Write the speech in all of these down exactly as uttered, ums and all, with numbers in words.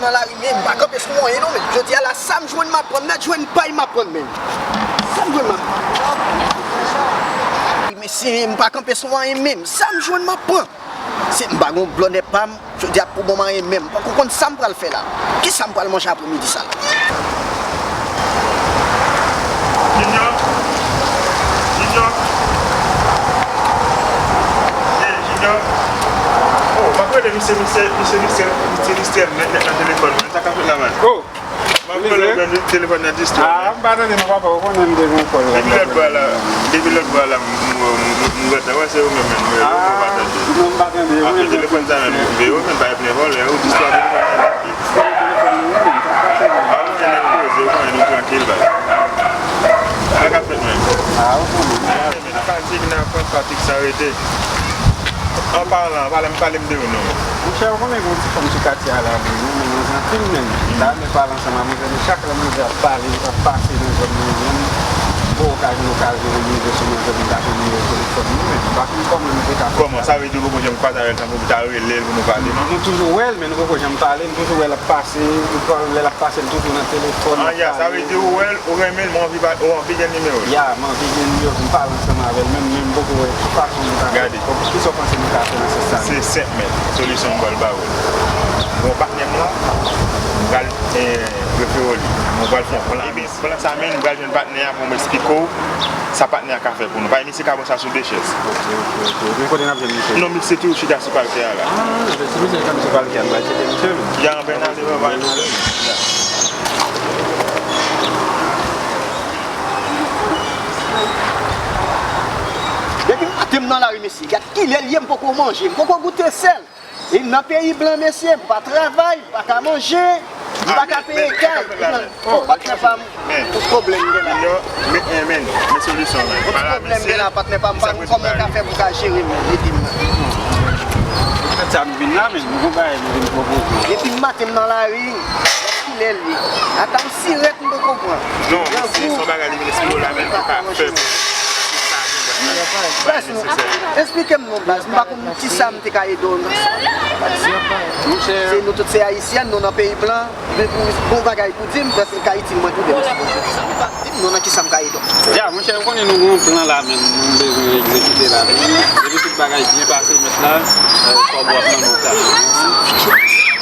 Nan lari, men m pa kanpe sou anyen non, men jodi a la, sa m jwenn m ap pran, m mèt jwenn pay m ap pran, men sa m jwenn m ap pran. Mesye, m pa kanpe sou anyen, men sa m jwenn m ap pran. Se m pa gon blònè pa m, jodi a pou bon m anyen menm. M poko konn sa m pral fè la. Kisa m pral manje apremidi sa la? Junior? Junior? Hey, Junior? Oh, m ap rele misye, misye, misye, misye, misye distrè m nèt, nèt nan telefòn mwen. Sa k ap fèt la, man? Oh! M ap rele w, men telefòn nan distrè. Ah, m pa tande non, papa, ou konnen m te gen yon kòl la. Depi lòt bò la, depi lòt bò la, m, m, m, m, m, wè se ou menm, menm, menm, ou pa tande. Non, m pa tande. Apre telefòn sa menm, ou veye, ou menm pa ap vle vòlè, ou distrè telefòn nan. Ah, ou fè nèg poze, ou konnen nou trankil, baz. Sa k ap fèt menm? Ah, ou konnen. Patrick nan pran Patrick sa rete. An palan, an palan, pale m de ou non. Monchè, ou konnen gen yon ti fanm sou katye a la, wi, nou menm anpil menm. Dayè, m pale ansanm a manzè, men chak lè manzè ap pale, li ap pase nan zòn mwen menm, m poko ka jwenn okazyon pou m rive sou manzè pou m ta jwenn nimewo telefòn li, men m pa konn kòman nou te ka fè sa. Kòman? Sa vle di ou poko janm kwaze avè l tankou pou ta rele l pou nou pale, non? Nou toujou wè l, men nou poko janm pale, nou toujou wè l ap pase, lè l ap pase, l toujou nan telefòn, l ap pale. Ah, ya, sa vle di ou wè l, ou renmen l, men w anvi pa, ou anvi gen nimewo l. Ya, m anvi gen nimewo l pou m pale ansanm avè l, men, men m poko wè ki fason nou ka fè. Gade. Kisa w panse nou ka fè nan sans sa? Se senp, men, solisyon m pral ba ou. Bon, patnè m lan, m pral, eh, refere w li. Mwen pral fè yon plan. Ebyen, plan sa menm, m pral jwenn patnè a pou m eksplike w sa patnè a ka fè pou nou. Paske misye ka bon sa sou de chèz. Ok, ok, ok. Men kote n ap jwenn misye? Non, misye toujou chita sou palkè a la. Ah, men si misye chita sou palkè a, m pral tcheke misye, men. Ya, anben n ale, bye bye. Depi maten m nan lari, mesye. Gad kilè l ye, m poko manje, m poko goute sèl. E nan peyi blan, mesye, m pa travay, m pa ka manje, m pa ka peye kay. Patnè pa m, yon pwoblèm gen la. Men, men, men, men solisyon, men. Yon ti pwoblèm gen la, patnè pa m, pa m, kòman w ka fè pou w ka jere m, ede m nan? Sa m vin la, men, nou gon bagay nou vin pwopoze. Depi maten m nan lari, kilè l ye? Ata yon sirèt m poko pran. Non, men se yon bagay li vin esplike w la, men li pa fè. Baz, nou, eksplike m non, baz. M pa konn kisa m te ka ede w nan sa. Se nou tout se Ayisyen, nou nan peyi blan. Men pou bon bagay pou di m, prèske l ka itil mwen tou demen. Di m non, nan kisa m ka ede w? Ya, monchè, ou konnen nou gen yon plan la, men nou bezwen egzekite la. Depi tout bagay byen pase, mèt la, eh, kòb ou ap nan men w.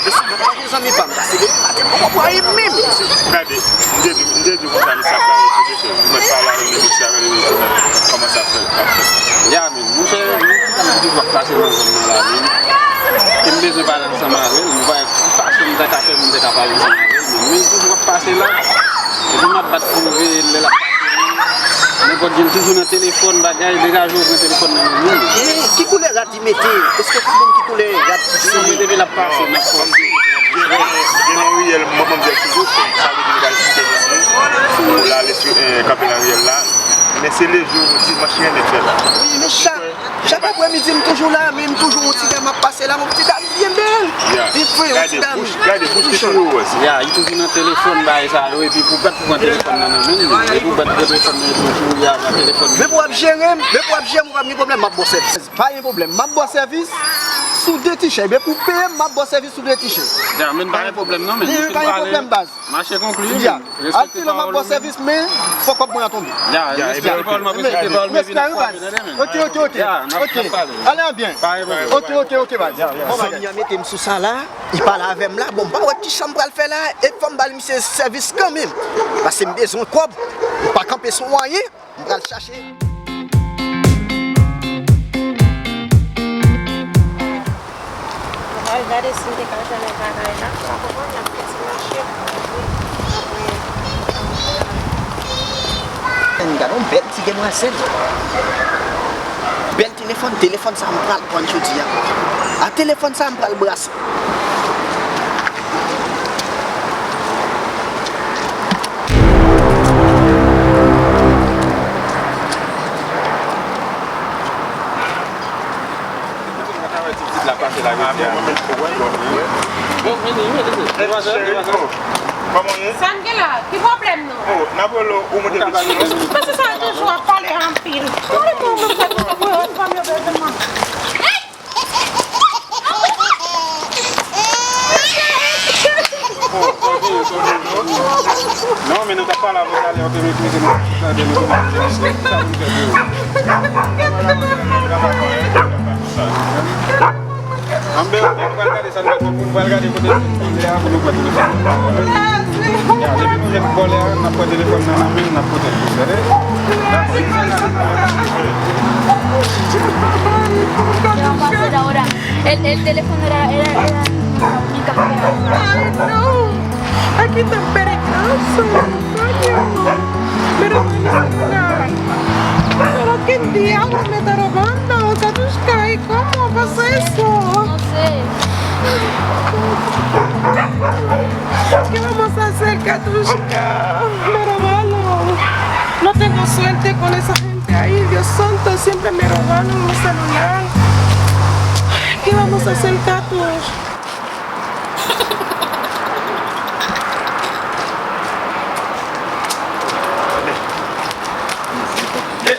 Mesye, mwen pa gen zanmi pa m, paske depi maten m poko pran anyen menm. Gade, m te di, m te di w konsa, li sa pale sou de chèz. Ou mèt pale avè l, negosye avè l, epi l konnen kòman sa fè, ap fèt. Ya, men, monchè, nou toujou ap pase nan zòn nan la, men. E m bezwen pale ansanm avè l, m pa wè ki fason m ta ka fè pou m ta ka pale ansanm avè l, men, men l toujou ap pase la. Epi m ap bat pou m veye l lè l ap pase. Nenpòt jan, l toujou nan telefòn, bagay, degaje w pran telefòn nan men moun. Ki koulè rad li mete? Èske w ka di m ki koulè rad li mete? Depi l ap pase, m ap pase. Gen nan riyèl, manzè toujou fè. Sa vle di nou pral kite misye pou l ale sou, eh, kanpe nan riyèl la. Men se lejou dimanch li renmen fè la. Wi, men chak, chak apremidi, m toujou la, men m toujou yon ti dam ap pase la, yon ti dam byen bèl. Li fre, yon ti dam. Gade bouch, gade bouch li toujou wòz. Ya, li toujou nan telefòn, bagay sa yo, epi pou bat pou pran telefòn nan nan men li. Epi pou bat pou pran telefòn nan, epi pou y a nan telefòn. Men pou w ap jere m, men pou w ap jere m, ou pa gen pwoblèm, m ap ba w sèvis. Pa gen pwoblèm, m ap ba w sèvis sou de ti chèz. Ebyen pou w peye m, m ap ba w sèvis sou de ti chèz. Ya, men pa gen pwoblèm non, men. Men pa gen pwoblèm, baz. Mache konkli, men. Al filan, m ap ba w sèvis, men fò kòb mwen an tonbe. Ya, respekte pawòl, m ap respekte pawòl, men vin ap frape, tande, men. Ok, ok, ok. Ok. Ale an byen. Ok, ok, ok, baz. Zanmi an mete m sou sa la, li pale avè m la, bon, m pa wè kisa m pral fè la, e fò m ba misye sèvis kanmenm. Paske m bezwen kòb, m pa kanpe sou anyen. M pral chache. Mwen pral gade si m te ka jwenn yon bagay la. Sa konprann, n ap fè ti mache. Gade yon bèl ti demwazèl. Bèl telefòn, telefòn sa m pral pran jodi a. A telefòn sa m pral brase. Sa n gen la? Ki pwoblèm nou? Oh, n ap rele w, ou monte piti. Paske sa toujou ap pale anpil. Pale pou ou menm, sa toujou ap pale anpil. Hey! Mesye, mesye, Non, men nou t ap pale avè w talè, ok, men kote nou tande nou konnen sa pou n fè pou ou. Anben, anben, nou pral gade sa nou pral fè pou nou pral gade kote vòlè a pou nou pran telefòn. Ya, depi nou jwenn vòlè a, n ap pran telefòn nan nan men l, n ap pote l pou ou, tande? Ahora, el, el teléfono era, era, era mi cartera. Ay, no. Aquí tan peligroso, coño. Pero, pero, ¿qué diablo me está robando, Katushka? ¿Y cómo pasa eso? No sé. ¿Qué vamos a hacer, Katushka? Me robaron. No tengo suerte con esa gente ahí, Dios santo, siempre me robaron mi celular. ¿Qué vamos a hacer, Katush?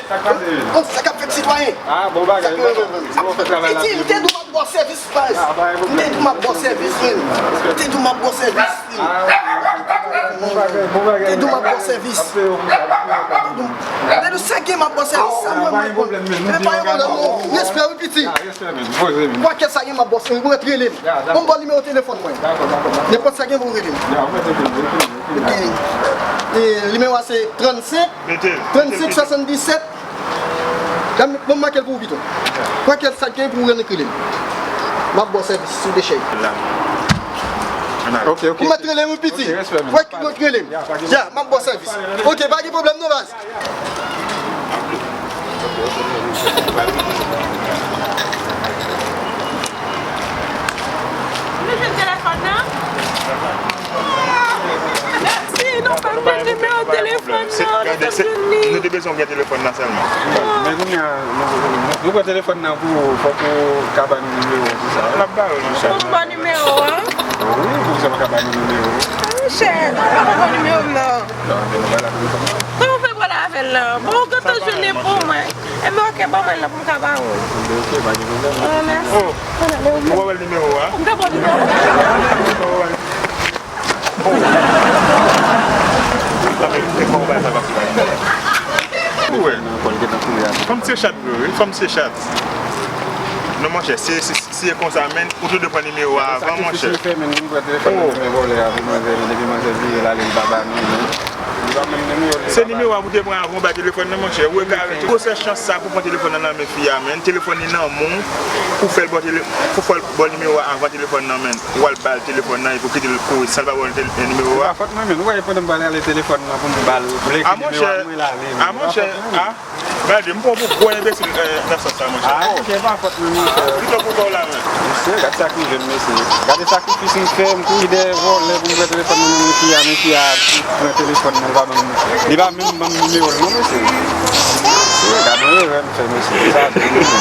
Sa k pase, menm? Oh, sa k ap fèt, sitwayen? Ah, bon bagay. Sa k ap fèt? Bon, fè travay la. Piti, m te di w m ap ba w sèvis, baz. Ah, bay, bon. M te di w m ap ba w sèvis, menm. M te di w m ap ba w sèvis. Ah, bon bagay, bon bagay. M te di w m ap ba w sèvis. Ap fè yo konsa. M te di w sa gen m ap ba w sèvis. Sa mwen, mwen, mwen. Men pa gen pwoblèm, non. Respè, wi, piti. Ah, respè, menm. Poze, menm. Kwakèt sa gen m ap ba w sèvis. Ou mèt rele m. Ya, dakò. Ban m ba w nimewo telefòn mwen. Dakò, dakò, dakò. Nenpòt sa gen pou w rele m. Ya, ou mèt rele m, rele m, rele m. Ok. E, nimewo a se trannsenk, trannsenk swasanndisèt. Ban m make l pou ou pito. Kwakèt sa gen pou ou rele m. M ap ba w sèvis sou dechèy. La. Ok, ok. Ou mèt rele m, wi, piti. Ok, respè, man. Kwakèt ou rele m. Ya, pa gen pwoblèm. Ya, m ap ba w sèvis. Ok, pa gen pwoblèm non, baz. Nou jwenn telefòn nan? Mèsi, nou pa jwenn nimewo telefòn nan, nou t ap jwenn li. Nou te bezwen gen telefòn nan sèlman. Men kounye a, nou, nou, nou pran telefòn nan pou ou, fòk ou ka ba nou nimewo pou sa. N ap ba yo, monchè. Fòk m ba w nimewo a? Wi, poukisa w pa ka ba nou nimewo? Monchè, ou pa konn nimewo m nan. Kòman w fè pale avè l la? Bon, ou gentan jwenn li pou mwen. Enben, ok, ban mwen l la pou m ka ba ou. Enben, ok, pa gen pwoblèm. Ah, mèsi. Oh, ou pa wè l nimewo a? M ka ba w nimewo m nan. Ou wè. Fanm se chat vre, wi. Fanm se chat. Non, monchè, se, se, si e konsa, men, ou tou dwe pran nimewo a avan, monchè. Sakrifi m fè, men, vin pran telefòn nan men vòlè a pou manzè, men depi manzè vire l ale, li pa ba nou, men li pa menm nimewo l, li pa ba nou. Se nimewo a pou te pran avan w bay telefòn nan, monchè. Ou wè, ka, gwosè chans sa pou pran telefòn nan nan men fi a, men. Telefòn li nan men w, pou fè l ba w tele-, pou fè l ba w nimewo a avan telefòn nan, men. Ou al ba l telefòn nan, epi w kite l kouri san l pa ba w tel-, nimewo a. Se pa fòt mwen, men. Ou wè, pandan m pral ale telefòn nan pou m ba l, pou l ekri nimewo a pou mwen, l ale, men. A, monchè, a. Gade, m pran w pou gwo enbesil, eh, nan sans sa, monchè. Ah, monchè, pa fòt mwen, monchè. Pito pou kò w la, men. Mesye, gad sa k rive m, mesye. Gade sakrifis m fè, m kouri dèyè vòlè pou m pran telefòn nan men fi a, men fi a pran telefòn nan, li pa ban m, li pa menm ban m nimewo l, non, mesye. Mesye, gade yon erè m fè, mesye. Sa vre, mesye.